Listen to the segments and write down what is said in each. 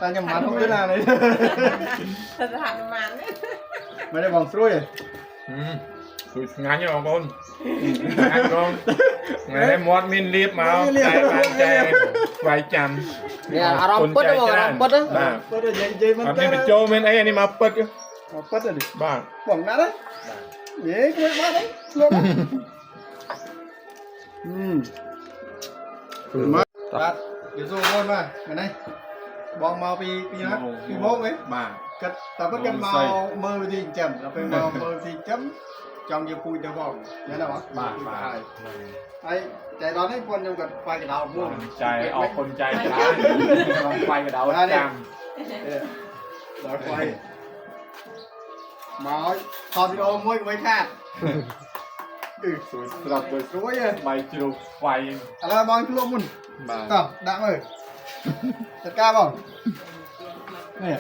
តែខ្ញុំមិនបានហូបទេណានេះ ទៅសហនុមាន មិនទេបងស្រួយទេ ស្រួយឆ្ងាញ់ហ៎បងប្អូនឆ្ងាញ់បងថ្ងៃនេះមាត់មានលៀបមកតែបានចែស្វ័យចាំ នេះអារម្មណ៍ពិតបងអារម្មណ៍ពិតណា បាទ ពិតនិយាយនិយាយមិន អត់ ទេ មានបញ្ចូលមានអីអានេះមកពិត មកពិតទេ បាទ បងណាត់ទេយេគួយបាត់ទេឆ្លងអឺបាទយល់សួរបងបាទថ្ងៃនេះបងមកពីណាពីម៉ោងហ៎ បាទ គិតតែពិតគិតមកមើលវិធីចិញ្ចឹមដល់ពេលមកមើលវិធីចិញ្ចឹមចង់យកពូជទៅផងមែនទេបង បាទបាទ ហើយហើយចៃដល់នេះបងខ្ញុំក៏ខ្វាយកដៅមួង ចែអរគុណចែច្រើនបងស្វ័យកដៅចាំ ដល់ខ្វាយមកថតវីដេអូមួយកុំឲ្យខាតអឺ ស្រួយស្រាប់ ស្រួយហ៎ បាយជ្រូកស្វ័យ ឥឡូវបងភ្លក់មុន បាទ តោះដាក់មើលចាត់ការបងនេះ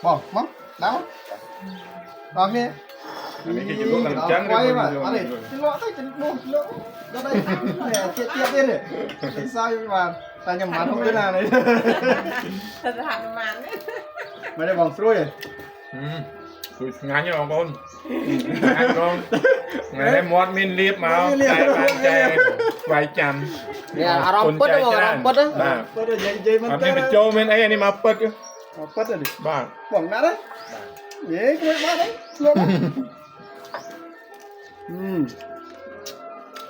បងមកដាក់មកបងនេះ នេះគេជលក់ដល់អញ្ចឹង ខ្វាយបាទអត់ទេជលក់ទៅជលក់ជលក់ដល់đây ទៀតទៀតទៀតនេះសើបាទតែខ្ញុំមិនបានហូបទេណានេះ ទៅសហនុមាន មិនទេបងស្រួយទេ ស្រួយឆ្ងាញ់ហ៎បងប្អូនឆ្ងាញ់បងថ្ងៃនេះមាត់មានលៀបមកតែបានចែស្វ័យចាំ នេះអារម្មណ៍ពិតបងអារម្មណ៍ពិតណា បាទ ពិតនិយាយនិយាយមិន អត់ ទេ មានបញ្ចូលមានអីអានេះមកពិត មកពិតទេ បាទ បងណាត់ទេយេគួយបាត់ទេឆ្លង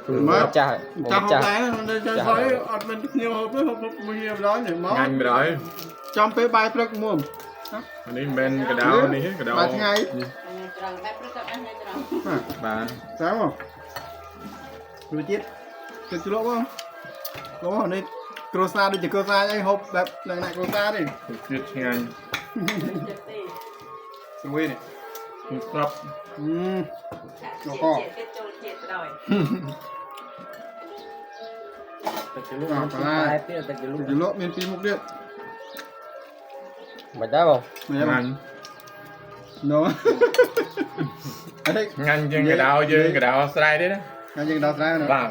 អឺមក ចាស់ ចាំ ចាស់ ដែរនៅចាំថយអត់មានគ្នាហូបទេហូបមួយគ្នាម្ដងនេះមក ងាញ់បណ្ដោយ ចំពេលបាយព្រឹកមុំ អានេះមិនមែនកដៅនេះទេកដៅ បាយថ្ងៃ ត្រង់បែបព្រឹកក៏បានថ្ងៃត្រង់ បាទ តាមមករួចទៀតទៅជ្លក់បងលោកនេះគ្រួសារដូចជាគ្រួសារអីហូបបែបលក្ខណៈគ្រួសារទេ ជាតិឆ្ងាញ់ ចិត្តទេ ស្រួយនេះ ស្រាប់ អឺ ជាតិចូលជាតិដល់ ទឹកជ្រលក់តែទៀតទឹកជ្រលក់ ជ្លក់មានពីរមុខទៀត មិនដែរបង មែន ឆ្ងាញ់ ណូអី ឆ្ងាញ់ជាងកដៅយើងកដៅស្រែទេណា ថ្ងៃយើងដល់ស្រែណា បាទ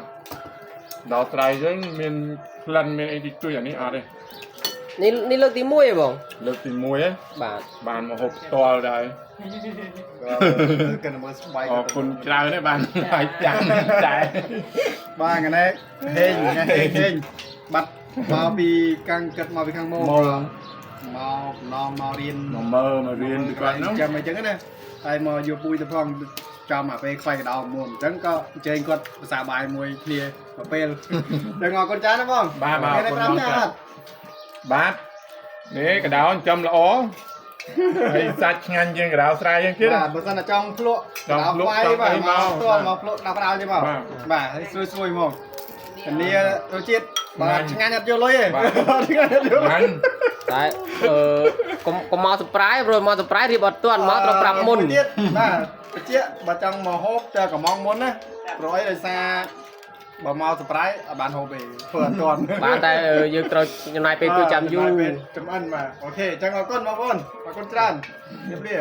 ដល់ស្រែយើងមានក្លិនមានអីតិចតួចអានេះអត់ទេ នេះនេះលើកទី1ឯងបង លើកទី1ហ៎ បាទ បានមកហូបផ្ទាល់ដែរ កិនមើលស្បែក អរគុណច្រើនទេបានបាយចាំតែ បាទថ្ងៃនេះហេងថ្ងៃហេងហេងបាត់មកពីខាងគិតមកពីខាងមក មក មកឡំមករៀន មកមើលមករៀនពីគាត់ហ្នឹង ចាំអញ្ចឹងណាតែមកយកពូជទៅផងចំអាពេលខ្វាយកដោមុំអញ្ចឹងក៏អញ្ជើញគាត់ភាសាបាយមួយគ្នាមកពេលដឹងអរគុណច្រើនណាបង បាទបាទអរគុណ 5 បង នាក់អត់ បាទនេះកដៅចិញ្ចឹមល្អហើយសាច់ឆ្ងាញ់ជាងកដៅស្រែយើងទៀត បាទបើសិនតែចង់ភ្លក់ ចង់ភ្លក់ បាយបាទ ចង់អី មក មក ផ្ទាល់មកភ្លក់ដល់ផ្ដៅទេមក បាទ បាទហើយស្រួយស្រួយមកធានារសជាតិបាទឆ្ងាញ់អត់យកលុយទេ បាទ អត់ឆ្ងាញ់អត់យកលុយ ឆ្ងាញ់ តែអឺកុំកុំមក surprise ព្រោះមក surprise រៀបអត់ទាន់មកត្រូវប្រាប់មុន មួយទៀតបាទបញ្ជាក់បើចង់មកហូបតែកំងមុនណាព្រោះអីដោយសារបើមក surprise អត់បានហូបទេធ្វើអត់ទាន់ បាទតែយើងត្រូវចំណាយពេលគួរចាំយូរ ចំអិនបាទអូខេអញ្ចឹងអរគុណបងប្អូនអរគុណច្រើនជម្រាបលា